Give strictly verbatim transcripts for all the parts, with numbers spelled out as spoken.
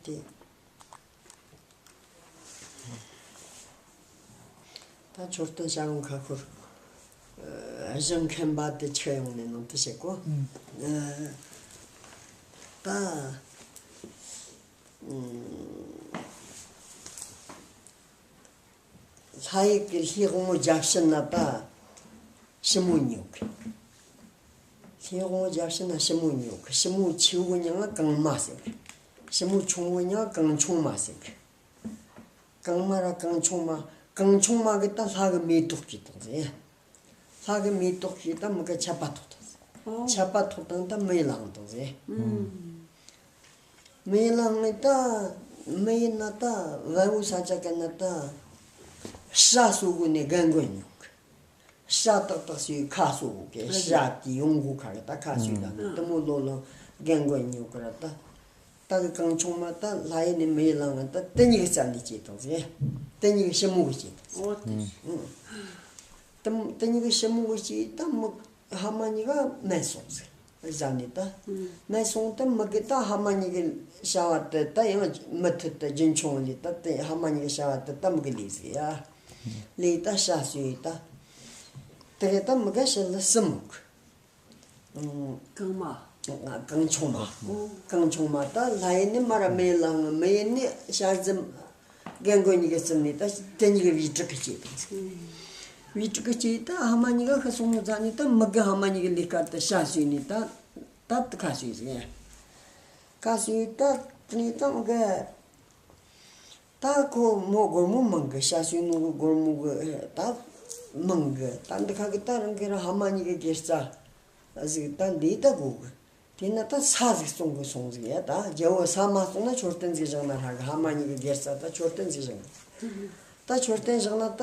དེ། ད་མཆོད་རྟེན་བྱ་རུང་ཁ་ཁུར། ཨ་གཞུང་མཁན་པ་དེ་ཆིག་ཡོང་ནས་ནང་དུ་བྱེད་གོ། ཨ་ད། ཨ། ལྷ་ཡི་གི་ལྷའི་དབང་པོ་བརྒྱ་བྱིན་ན་ད་ཞི་མོ་གཉིས་ཡོད་གི། ལྷའི་དབང་པོ་བརྒྱ་བྱིན་ན་ཞི་མོ་གཉིས་ཡོད་གི། ཞི་མོ་ཆེ་བོ་མྱིང་ང་གང་མ་ཟེར་གི། ཞི་མོ་ཆུང་བོ་མྱིང་ང་གང་ཆུང་མ་ཟེར་གི། གང་མ་ར་གང་ཆུང་མ། གང་ཆུང་མ་གི་ད་ལྷ་གི་མེ་ཏོག་གི་དང་ཟེར། ལྷ་གི་མེ་ཏོག་གིས་ད་མི་གི་ཆད་པ་ཐོག་ཐོག་ཟེར། ཆད་པ་ཐོག་དང་ད་མེ་ལངས་དང་ཟེར། མེ་ལངས་ནས་ད་མེ་ཡིན་ན་ད་བལ་བོ་ས་ཆ་ག་ན་ད་བྱ་གསོ་དགོས་ནས་རྒན་རྒོན་ཉོ་གི། བྱ་ཏག་ཏག་ཞིག་ཁ་གསོ་དགོས་གི། བྱ་དེ་ཡོང་སྒོ་ཁ་གི་ད་ཁ་གསོས་ད་དེ་མོ་ལོ་ལོ་རྒན་རྒོན་ཉོ་གི་ར་ད། ད་གི་གང་ཆུང་མ་ད་ལྷ་ཡི་ནས་མེ་ལངས་ད་དེ་གཉིས་ཀྱི་རྩ་ནས་སྐྱེས་དང་ཟེར། དེ་གཉིས་ཀྱི་ཞི་མོ་གི་སྐྱེས་དང་ཟེར། ཨོ་དེ། ཨང་། དེ་དེ་གཉིས་ཀྱི་ཞི་མོ་གི་སྐྱེས་ད་མི་ཕ་མ་གཉིས་ཀ་མེད་སོང་ཟེར། བཟའ་ནས་ད། མེད་སོང་ད་མི་གི་ད་ཕ་མ་གཉིས་ཀྱི་བྱ་བ་དེ་ད་ཡང་མུ་མཐུད་དུ་རྒྱུན་འཁྱོངས་ལས་ད་དེ་ཕ་མ་གཉིས་ཀྱི་བྱ་བ་དེ་ད་མི་གི་ལས་ཟེར་ཡ། ལས་ད་བྱ་གསོས་ད། དེ་གི་ད་མི་ག་ཞི་ལུ་གསུམ་མོ་གི། ཨང་། གང་མ། གང་ཆུང་མ། ཨོ། གང་ཆུང་མ་ད་ལྷ་ཡི་ནི་མར་ར་མེ་ལངས། མེ་ཡི་ནི་བྱ་རྫི་རྒན་རྒོན་གཉིས་ཀྱི་རྩིབ་ནས་ད་དེ་གཉིས་ཀྱི་བྱིའུ་ཕྲུག་གི་སྐྱེས་དང་ཟེར། བྱིའུ་ཕྲུག་གི་སྐྱེས་ད་ཕ་མ་གཉིས་ཀ་ཤི་སོང་ནོ་ཙ་ནས་ད་མི་གི་ཕ་མ་གཉིས་ཀྱི་ལས་ཀ་ད་བྱ་གསོས་ནས་ད་ད་ཁ་གསོས་ཟེར། ཁ་གསོས་ད་དེ་ནས་ད་མི་གི། ད་ཁོ་མོ་སྒོར་མོ་མང་གི། བྱ་གསོས་ནོ་གི་སྒོར་མོ་གི་ད་མང་གི། ད་འདི་ཁ་གི་ད་རང་གི་ར་ཕ་མ་གཉིས་གི་དགེ་རྩ་ཟིག་ད་འདི་ད་དགོས་གི། དེ་ན་ད་ས་ཟིག་བཙོང་གི་སོང་ཟིག་ཡ། ད་རྒྱལ་བོ་ས་མ་བཙོང་ན་མཆོད་རྟེན་ཟིག་བཞེངས་ན་ཧྲ་གི། ཕ་མ་གཉིས་གི་དགེ་རྩ་ད་མཆོད་རྟེན་ཟིག་བཞེངས་གི། ད་མཆོད་རྟེན་བཞེངས་ན་ད་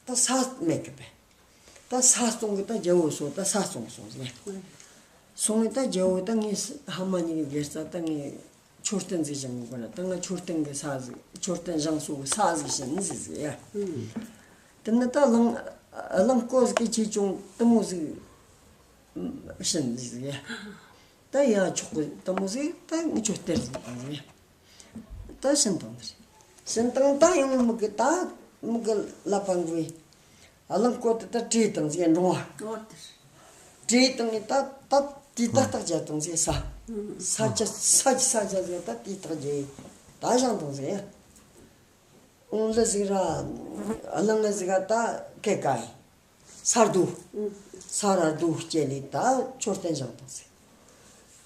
ད་ས་མེད་གི་པས། ད་ས་བཙོང་གི། ད་རྒྱལ་བོ་སོ་ད་ས་བཙོང་གི་སོང་ཟིག་ཡ། སོང་ངས་ད་རྒྱལ་བོ་ད་ངས་ཕ་མ་གཉིས་གི་དགེ་རྩ་ད་ངས་མཆོད་རྟེན་ཟིག་བཞེངས་དགོས་ན་ད་ང་མཆོད་རྟེན་གི་ས་ཟིག་མཆོད་རྟེན་བཞེངས་སོ་གི་ས་ཟིག་བྱིན་ཟིག་ཟེར་ཡ། དེ་ནི་ད་གླང་གླང་ཀོ་ཟིག་གི་ཆེ་ཆུང་དེ་མོ་ཟིག་བྱིན་ཟིག་ཟེར་ཡ། ད་ཡ་ཆོག་གི་དེ་མོ་ཟིག་ད་ངས་མཆོད་རྟེན་ཟིག་བཏང་ཟིག་ཡ། ད་བྱིན་བཏང་ཟིག་བྱིན་བཏང་ད་ཡང་མི་གི་ད་མི་གི་ལ་ཕན་གི། གླང་ཀོ་དེ་ད་བྲོས་བཏང་ཟིག་ཡ། འབྲོང་བ། ཨོ་དེ། བྲོས་བཏང་ནས་ད་ད་དེ་ད་རྟགས་བརྒྱབ་བཏང་ཟིག་ས། ས་ཆ་ས་ཆ་ས་ཆ་ཟིག་ད་དེ་རྟགས་བརྒྱབ་ད་བཞེངས་བཏང་ཟིག་ཡ། ཨོང་ལི་ཟིག་ར། གླང་ལི་ཟིག་ག་ད་ཀེ་ཀ་ཡིན། ས་རྡོ། ས་ར་རྡོ་སྐྱེས་ལས་ད་མཆོད་རྟེན་བཞེངས་བཏང་ཟིག་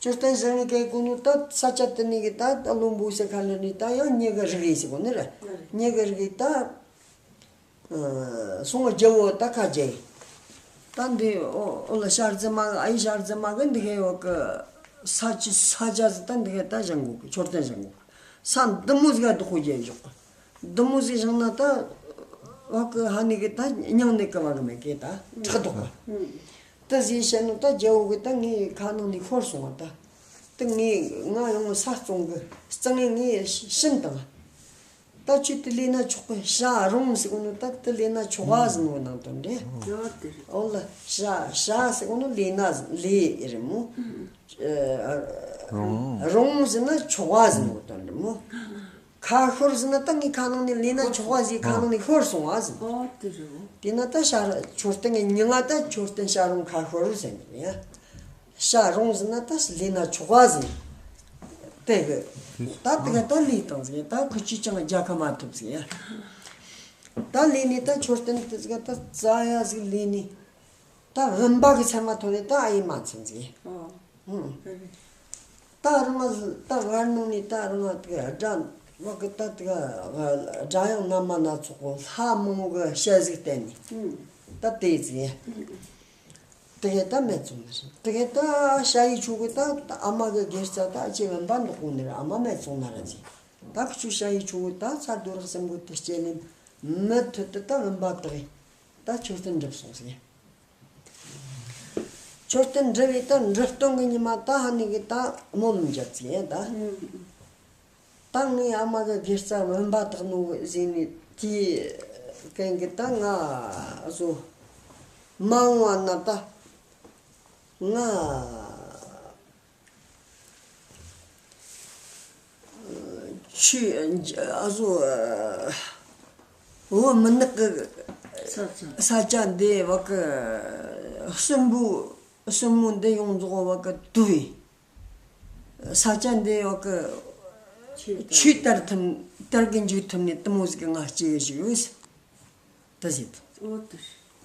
མཆོད་རྟེན་བཞེངས་ནས་ཀེ་གོ་ནོ་ད་ས་ཆ་དེ་ནས་གི་ད་ད་བློན་པོ་ཟེར་ཁ་ལ་ནི་ད་ཡང་མྱི་གི་རིགས་ཡིན་ཟེར་གོ་ནི་ར། མྱི་གི་རིགས་ད། སོང་རྒྱལ་བོ་ད་ཁ་རྒྱལ། ད་འདི་ཨོ་ཨོ་ལ་ཤར་རྫི་མ་ཨ་ཡེ་ཤར་རྫི་མ་གི་འདི་གའི་བ་གི་ས་ཆ་ས་ཆ་ཟིག་ད་འདི་གའི་ད་བཞེངས་དགོས་གི། མཆོད་རྟེན་བཞེངས་དགོས་གི། ས་འདི་མོ་ཟིག་ག་འདི་ཁོ་རྒྱལ་བཞག་གི། འདི་མོ་ཟིག་བཞེངས་ན་ད་བ་གི་ཧ་ནི་གི་ད་མྱང་ནི་གི་བ་གི་མེད་གི་ད་ཁྲག་ལྡོག་གི། ད་ཟིག་བཤད་ནོ་ད་རྒྱལ་བོ་གི་ད་ངའི་ཁ་ནང་ནས་ཤོར་སོང་བ་ད། ད་ངས་ང་ཡང་ས་བཙོང་གི་རྩང་ངས་ངས་བྱིན་བཏང་། ད་ཁྱོད་དེ་ལས་ན་ཆོག་གི། བྱ་རུང་ཟེར་གོ་ནོ་ད་དེ་ལས་ན་ཆོག་ག་ཟེར་ནོ་ནང་དོན་རེད། ཡོད་དེ་རེད། ཨོ་ལ་བྱ་བྱ་ཟེར་གོ་ནོ་ལས་ན་ལས་རེད་མོ། རུང་། རུང་ཟེར་ན་ཆོག་ག་ཟེར་ནོ་དོན་རེད་མོ། ཁ་ཤོར་ཟེར་ན་ད་ངའི་ཁ་ནང་ནས་ལས་ན་ཆོག་ག་ཟེར་ཁ་ནང་ནས་ཤོར་སོང་བ་ཟེར། ཨོ་དེ་རེད་མོ། དེ་ན་ད་བྱ་ར་མཆོད་རྟེན་གི་མྱིང་ང་ད་མཆོད་རྟེན་བྱ་རུང་ཁ་ཤོར་ཟེར་ནི་རེད་ཡ། བྱ་རུང་ཟེར་ན་ད་ལས་ན་ཆོག་ག་ཟེར། དེ་གི། ད་དེ་ག་ད་ལས་བཏང་ཟིག་ད་ཁུ་ཆུ་ཅང་རྒྱལ་ཁ་མ་ཐུབ་ཟིག་ད་ལས་ནི་ད་མཆོད་རྟེན་དེ་ཟིག་ད་རྩ་ཡ་ཟིག་ལས་ནི། ད་བུམ་པ་གི་མཚན་མ་ཐོན་ནི་ད་ཨ་ཡེ་མ་ཚིམ་ཟིག་ཨོ། ཧུམ། ད་རང་ད་བར་ནང་ནི་ད་རང་དེ་ག་དགྲ་བ་གི་ད་དེ་ག་དགྲ་ཡང་ན་མ་སྣ་ཚོགས་གོ་ལྷ་མང་གི་ཞལ་ཟིག་བསྟན་ནི། ད་དེ་ཟིག་དེ་གས་ད་སྨད་བཙོང་ནི་རེད། དེ་གས་ད་ཞ་ཡི་ཆོས་གོས་ད་ཨ་མ་གི་སྒེར་རྩ་ད་ཅེ་བན་པ་འདོགས་གོ་ནི་རེད། ཨ་མ་སྨད་བཙོང་ན་ར་ཅི། ད་ཁུ་ཆུ་ཞ་ཡི་ཆོས་གོས་ད་ཚ་རྡོ་རག་སེམས་གོས་དེ་སྐྱེ་ལེན་མུ་མཐུད་དུ་ད་བན་པ་དག་ད་མཆོད་རྟེན་འགྲུབ་སོང་ཟིག་མཆོད་རྟེན་འགྲུབ་བས་ད་འགྲུབ་སྟོན་གི་ཉི་མ་ད་ཧ་ནི་གི་ད་སྨོན་ལམ་བརྒྱབ་ཟིག་ད། ད་ངའི་ཨ་མ་གི་སྒེར་རྩ་བུམ་པ་དག་ནོ་ཟིན་ནས་དེའི་གན་གི་ད་ང་བཟོ་མ་འོང་བ་ན་ད་ང་ ཆུ་ཨ་ཟོ་བོད་མི་ནག་གི་ས་ཆ་འདི་བ་གི་གསོན་པོ་གསོན་མོ་འདི་ཡོངས་རྫོགས་བ་གི་དུ་བའི་ས་ཆ་འདི་བ་གི་ཆུ་དར་ཐུབ་དར་གི་འཇུག་ཐུབ་ནི་དུ་མོ་ཟིག་གི་ང་སྐྱེ་གི་ཞིག་ཡོད། ད་ཟེར་དང་། འོ་དེ།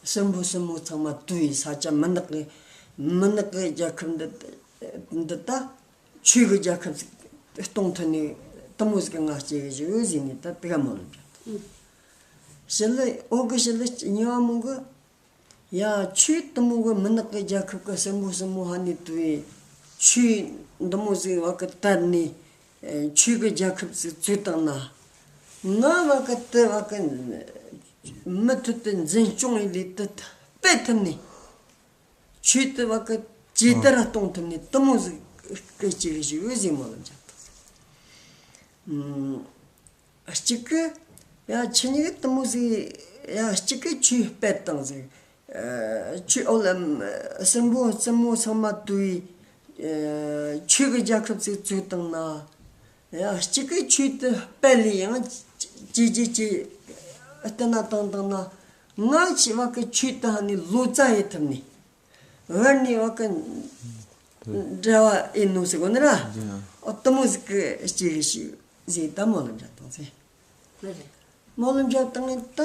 གསོན་པོ་གསོན་མོ་ཚང་མ་དུ་བའི་ས་ཆ་མི་ནག་གི་མི་ནག་གི་རྒྱལ་ཁབ་འདི་འདི་ད་ཆོས་ཀྱི་རྒྱལ་ཁབ་ཅིག་གཏོང་ཐུབ་ནི་དུ་མོ་ཟིག་གི་ང་སྐྱེ་གི་ཞིག་ཡོད་ཟེར་ནས་ད་དེ་ག་མོ་ལ་འཇགས་དང་། ཞི་ལི་ཨོ་གི་ཞི་ལི་གཉིས་པ་མོ་གི་ཡ་ཆོས་དུ་མོ་གི་མི་ནག་གི་རྒྱལ་ཁབ་གི་གསོན་པོ་གསོན་མོ་ཧ་ནི་དུ་བའི་ཆོས་འདི་མོ་ཟིག་བ་གི་དར་ནི་ཆོས་ཀྱི་རྒྱལ་ཁབ་ཟིག་བཙུགས་བཏང་ན། ང་བ་གི་དུ་བ་གི་མུ་མཐུད་དུ་འཛིན་སྐྱོང་ཡི་ལས་དུ་སྤེལ་ཐུབ་ནི། ཆོས་དུ་བ་གི་ཇེ་དར་གཏོང་ཐུབ་ནི་དུ་མོ་ཟིག་གི་ཅིག་ཞིག་ཡོད་ཟིག་མོ་ལ་འཇགས་དང་ཟེར། གཅིག་གི་ཡ་ཁྱེད་གཉིས་ཀྱི་དུ་མོ་ཟིག་ཡ་གཅིག་གི་ཆོས་སྤེལ་བཏང་ཟིག་ཆོས་ཨོ་ལ་གསོན་པོ་གསོན་མོ་ཚང་མ་དུ་བའི་ཆོས་ཀྱི་རྒྱལ་ཁབ་ཟིག་བཙུགས་བཏང་ན། ཡ་གཅིག་གི་ཆོས་དུ་སྤེལ་ལས་ཡང་ཇེ་ཇེ་ཇེ་བསྟི་ན་བཏང་བཏང་ན། ང་ཆེ་བ་གི་ཆོས་དུ་ཧ་ནི་ལོ་ཙཱ་ཡི་ཐུབ་ནི། བར་ནས་བ་གི་འབྲེལ་བ་ཡིན་ནོ་ཟེར་གོ་ནི་ར། ཨོ་དུ་མོ་ཟིག་གི་སྐྱེ་གི་ཞིག་ཟེར་ད་མོ་ལ་འཇགས་བཏང་ཟེར། མོ་ལ་འཇགས་བཏང་ད་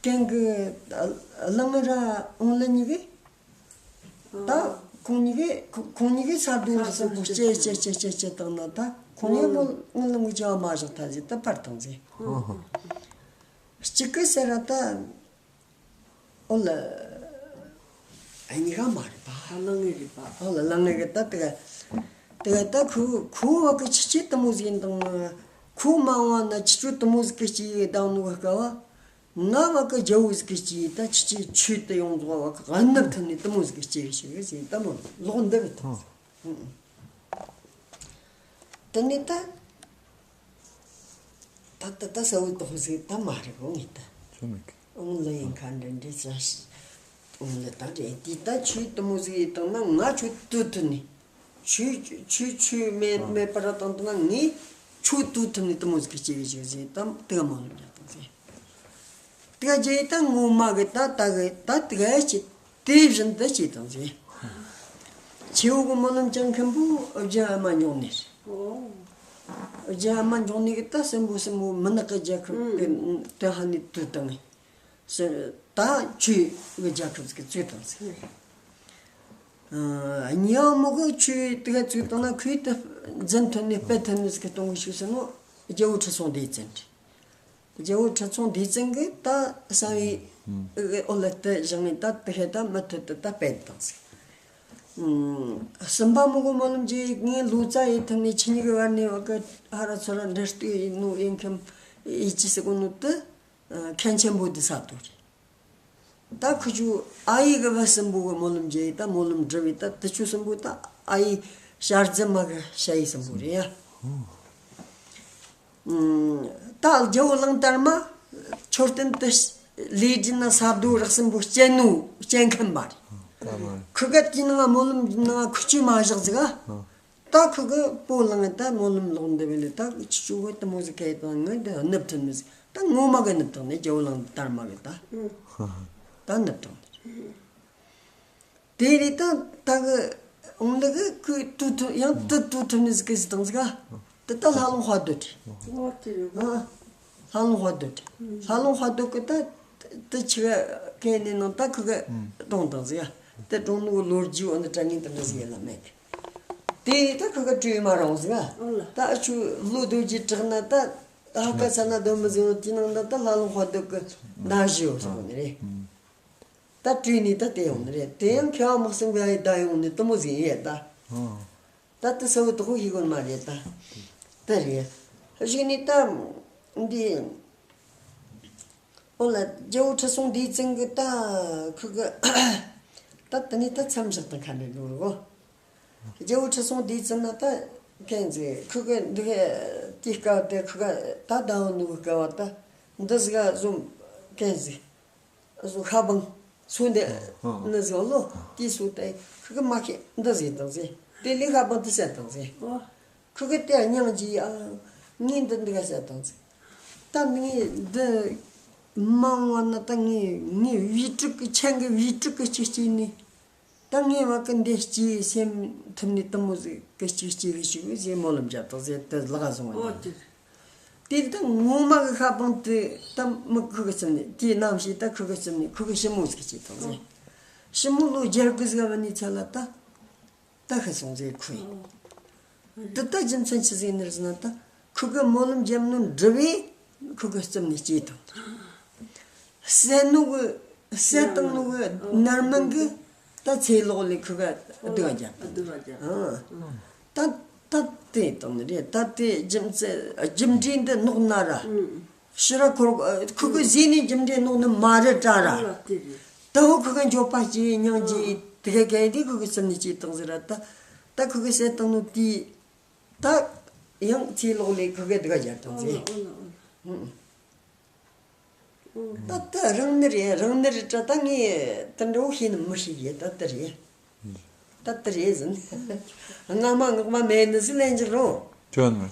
གན་གི་གླང་ར་ཨོང་ལ་གཉིས་གི་ད་ཁོང་གཉིས་གི་ཁོ་ཁོང་གཉིས་གི་ས་རྡོ་རི་གསུམ་པོ་སྐྱེ་སྐྱེ་སྐྱེ་སྐྱེ་སྐྱེ་བཏང་ན་ད་ཁོང་གཉིས་མོ་ཨོང་ལ་ངུ་ཅག་མ་བཞག་ད་ཟེར་ད་པར་བཏང་ཟེར། གཅིག་གི་ཟེར་ར་ད། ཨོ་ལ། ཨ་ནི་ག་མ་རེད་པ། ཨ་ལ་ངེ་རེད་པ། ཨོ་ལ་ལ་ངེ་རེད་ད་དེ་ག་དེ་ག་ད་ཁུ་ཁུ་བ་གི་ཆི་ཆི་དུ་མོ་ཟིག་ཡིན་དང་ན་ཁུ་མ་བ་ན་ཆི་ཆུ་དུ་མོ་ཟིག་གི་སྐྱེ་ཡི་དང་ནུ་ག་ག་བ་ང་བ་གི་རྒྱལ་བོ་ཟིག་གི་སྐྱེ་ཡི་ད་ཆི་ཆི་ཆུ་དུ་ཡོངས་རྫོགས་བ་གི་ཨ་ནུབ་ཐུན་ནི་དུ་མོ་ཟིག་གི་སྐྱེ་གི་ཞིག་ཟིག་ད་མོ་ལོག་འདི་བི་ཐོང་ཟིག་དེ་ནས་ད། ད་ད་ད་ས་བོ་དོག་ཟིག་ད་མ་རེད་གོ་ངེས་ད། ཆོ་མེད་གི། ཨོང་ལ་ཡིན་ཁ་འདྲ་འདྲ་ཟ་ཤི། ཨོང་ལ་ད་རེད་དེ་ད་ཆོས་དུ་མོ་ཟིག་ཡིན་དང་ན་ང་ཆོས་དུ་དུ་ནི། ཆོས་ཆོས་ཆོས་མེད་མེད་པར་དང་དུ་ན་ངས་ཆོས་དུ་དུ་ནི་དུ་མོ་ཟིག་གི་སྐྱེ་གི་ཞིག་ཟིག་དམ་དུ་མོ་ལ་འདྲ་དང་ཟིག་དེ་ག་རྗེས་ད་ངོ་མ་གི་ད་ད་གི་ད་དེ་ག་ཅི་དེ་བཞིན་དུ་བྱེད་དང་ཟེར། ཁྱེའུ་གི་སྨོན་ལམ་ཅན་མཁན་པོ་རྒྱུ་ཨ་མ་འབྱུང་ནས། རྒྱུ་ཨ་མ་འབྱུང་ནས་གི་ད་གསོན་པོ་གསོན་པོ་མི་ནག་གི་རྒྱལ་ཁབ་གི་དེ་ཧ་ནི་དུ་དང་ཟེར། ད་ཆོས་གི་རྒྱལ་ཁབ་གི་བཙུགས་དང་ཟེར། ཉི་འོག་མོ་གི་ཆོས་དེ་ག་བཙུགས་དང་ན་ཁོས་དེ་འཛིན་ཐུབ་ནས་སྤེལ་ཐུབ་ནས་གི་གཏོང་གི་ཞུགས་ཟེར་ནོ། རྒྱལ་བོ་ཁྲི་སྲོང་ལྡེ་བཙན་རེད། རྒྱལ་བོ་ཁྲི་སྲོང་ལྡེ་བཙན་གྱིས་ད་གསང་བའི་ཨོ་ལ་ཏི་བཞེངས་ནས་ད་དེ་ཧེ་ད་མུ་མཐུད་དུ་ད་སྤེལ་བཏང་ཟིག་གསུམ་པ་མོ་གོ་སྨོན་ལམ་རྗེས་ངའི་ལོ་ཙཱ་ཡི་ཐུན་ནས་ཁྱེད་གཉིས་ཀྱི་བར་ནས་བ་གི་ཧ་ར་ཚོ་ར་འབྲེལ་གཏུག་ཡིན་ནོ་ཡིན་ཁམས་ཡིད་ཆེས་སི་གོ་ནོ་དུ་མཁན་ཆེན་པོ་འདི་ས་དོ་རེད། ད་ཁུ་ཆུ་ཨ་ཡི་གི་བ་གསུམ་པོ་གི་སྨོན་ལམ་རྗེས་ད་སྨོན་ལམ་འགྲུབ་བས་ད་དུ་ཆུ་གསུམ་པོ་ད་ཨ་ཡི་ཞར་རྫི་མ་གི་ཞ་ཡི་གསུམ་པོ་རེད་ཡ། ད་རྒྱལ་བོ་གླང་དར་མ་མཆོད་རྟེན་དུ་ལས་སྒྲིག་ན་ས་རྡོ་རག་གསུམ་པོ་སྐྱེ་ནོ་སྐྱེ་མཁན་པ་རེད། ཁུ་ག་དེའི་ནང་སྨོན་ལམ་གྱི་ནང་ཁུ་ཆུ་མ་བཞག་ཟིག་ཨ། ད་ཁུ་གི་པོ་ལང་ད་སྨོན་ལམ་ལོག་འདི་བས་ལས་ད་ཁུ་ཆུ་བོ་དུ་མོ་ཟིག་གས་དང་ངས་འདི་ནུབ་ཐུབ་མི་ཟིག་ད་ངོ་མ་གི་ནུབ་དང་ནས་རྒྱལ་བོ་གླང་དར་མ་གི་ད་ད་ནུབ་དང་། དེ་རེད་ད་ད་གི་འོང་ལི་གི་ཁོས་ཏུ་ཐུ་ཡང་ཏུ་ཏུ་ཐུ་ནི་ཟིག་གི་ཟི་དང་ཟིག་ག་དེ་ད་ལྷ་ལུང་དཔའ་རྡོ་དྲི། ཨོ་དེ་རེད་གོ། ལྷ་ལུང་དཔའ་རྡོ་དྲི། ལྷ་ལུང་དཔའ་རྡོ་གི་ད་དེ་ཆི་ག་གན་ནི་ནང་ད་ཁུ་གི་གྲོང་དང་ཟིག་ག་དེ་གྲོང་ནུ་གི་ལོ་རྒྱུས་འོ་ནི་དྲ་ངན་དེ་འདྲ་ཟིག་ཡ་ལ་མེད་གི། དེ་ད་ཁུ་གི་སྤྲོས་མ་རང་ཟིག་ག་ད་ཨ་ཆུ་ལོ་རྡོ་རྗེ་དྲག་ན་ད་ཧ་ཀ་ས་ན་རྡོ་མི་ཟིག་ཡོང་དེ་ནང་ད་ད་ལྷ་ལུང་དཔའ་རྡོ་གི་ན་གཞི་ཡོད་ཟིག་ཡོད་ནི་རེད། ད་བྲོས་ནས་ད་དེ་ཡོང་ནི་རེད། དེ་ཡང་མཁས་པ་མི་གསུམ་ག་ཡི་ད་ཡོང་ནི་དུ་མོ་ཟིག་ཡིན་ཡ་ད། ད་དུ་ས་བོ་དོག་ཡི་གོ་མ་རེད་ད། དེ་རེད། གཞུག་ནས་ད་འདི་ཨོ་ལ་རྒྱལ་བོ་ཁྲི་སྲོང་ལྡེ་བཙན་གི་ད་ཁུ་གི་ད་དེ་ནས་ད་མཚམས་བཞག་དང་ཁ་འདྲ་འགྲོ་རུ་གོ། རྒྱལ་བོ་ཁྲི་སྲོང་ལྡེ་བཙན་ན་ད་གན་ཟིག་ཁུ་གི་འདི་ག་དེ་སྐབས་དེ་ཁུ་གི་ད་ཟླ་བ་ནུ་གི་སྐབས་བ་ད་འདི་ཟིག་ག་བཟོ་གན་ཟིག་སུ་ཤ་བང་སུ་འདི་ནི་ཟེར་ལོ། དེ་སུ་དེ་ཁུ་གི་མ་ཁེ་འདི་ཟེར་དང་ཟེར། དེ་ལས་ཤ་བང་དེ་ཟེར་དང་ཟེར། ཁུ་གི་དེ་སྙིང་རྗེ་ཨ། ངས་འདི་འདི་ག་བཤད་དང་ཟེར། ད་ངས་འདི་མང་བ་ན་ད་ངས་ངས་བེད་སྤྱོད་གི་ཆང་གི་བེད་སྤྱོད་གི་ཅིག་སྐྱེས་ནས། ད་ངས་བ་གི་འདི་སྐྱེས་སེམས་ཐུབ་ནས་དུ་མོ་ཟིག་གི་ཅིག་སྐྱེས་གི་ཞིག་ཟེར་སྨོན་ལམ་བརྒྱབ་དང་ཟེར་དེ་ལག་བཟུང་བ་ཨོ་ཡིན། དེ། དེ་ད་ངོ་མ་གི་ཤ་པང་དེ་ད་མི་ཁུ་གི་སེམས་ནས་དེའི་རྣམ་ཤེས་ད་ཁུ་གི་སེམས་ནས་ཁུ་གི་ཞི་མོ་ཟིག་སྐྱེས་དང་ཟེར། ཞི་མོ་ལོ་བརྒྱད་དགུ་ཟིག་བ་ནས་ཚེ་ལ་ད། ད་ཤི་སོང་ཟེར་ཁུ་ཡིན། འདི་ལྟ་རྒྱུ་མཚན་ཆི་ཟིག་ནི་རེད་ཟེར་ན། ད་ཁུ་གི་སྨོན་ལམ་རྒྱབ་ནོ་འདྲི་བས་ཁུ་གི་རྩིབ་ནས་སྐྱེས་དང་། བསད་ནོ་གི་བསད་བཏང་ནོ་གི་ནར་མིན་གི་ད་ཚེ་ལོག་ལས་ཁུ་ག་སྡུག་རྒྱབ་དང་། སྡུག་རྒྱབ། ཨང་། ད་ད་དེ་དང་ནི་རེད། ད་དེ་རྒྱུ་མཚན་རྒྱུ་འབྲས་འདི་ནོག་ན་ར། ཕྱི་ར་ཁོར་ཁུ་གི་ཟས་ནས་རྒྱུ་འབྲས་ནོག་ནི་མ་རེད་དྲ་ར། ད་འོ་ཁུ་གི་འགྱོད་པ་སྐྱེས་སྙིང་རྗེ་དེ་ག་གལ་ཏེ་ཁུ་གི་སེམས་ནས་སྐྱེས་བཏང་ཟེར་ར། ད་ད་ཁུ་གི་བསད་བཏང་ནོ་དེ་ད་ཡང་ཚེ་ལོག་ལས་ཁུ་གི་དེ་ག་རྒྱབ་བཏང་ཟེར། ད་ད་རང་ནི་རེད། རང་ནི་རེད་དྲ་ད་ངས་དེ་འདྲ་བོ་ཤེས་ནི་མི་ཤེས་ཡེ། ད་དེ་རེད། ད་དེ་རེད་ཟིན། སྔ་མ་ངག་མ་མེད་ནི་ཟིག་ལན་འཇིག་རུང་། ཁྱོད་ནི།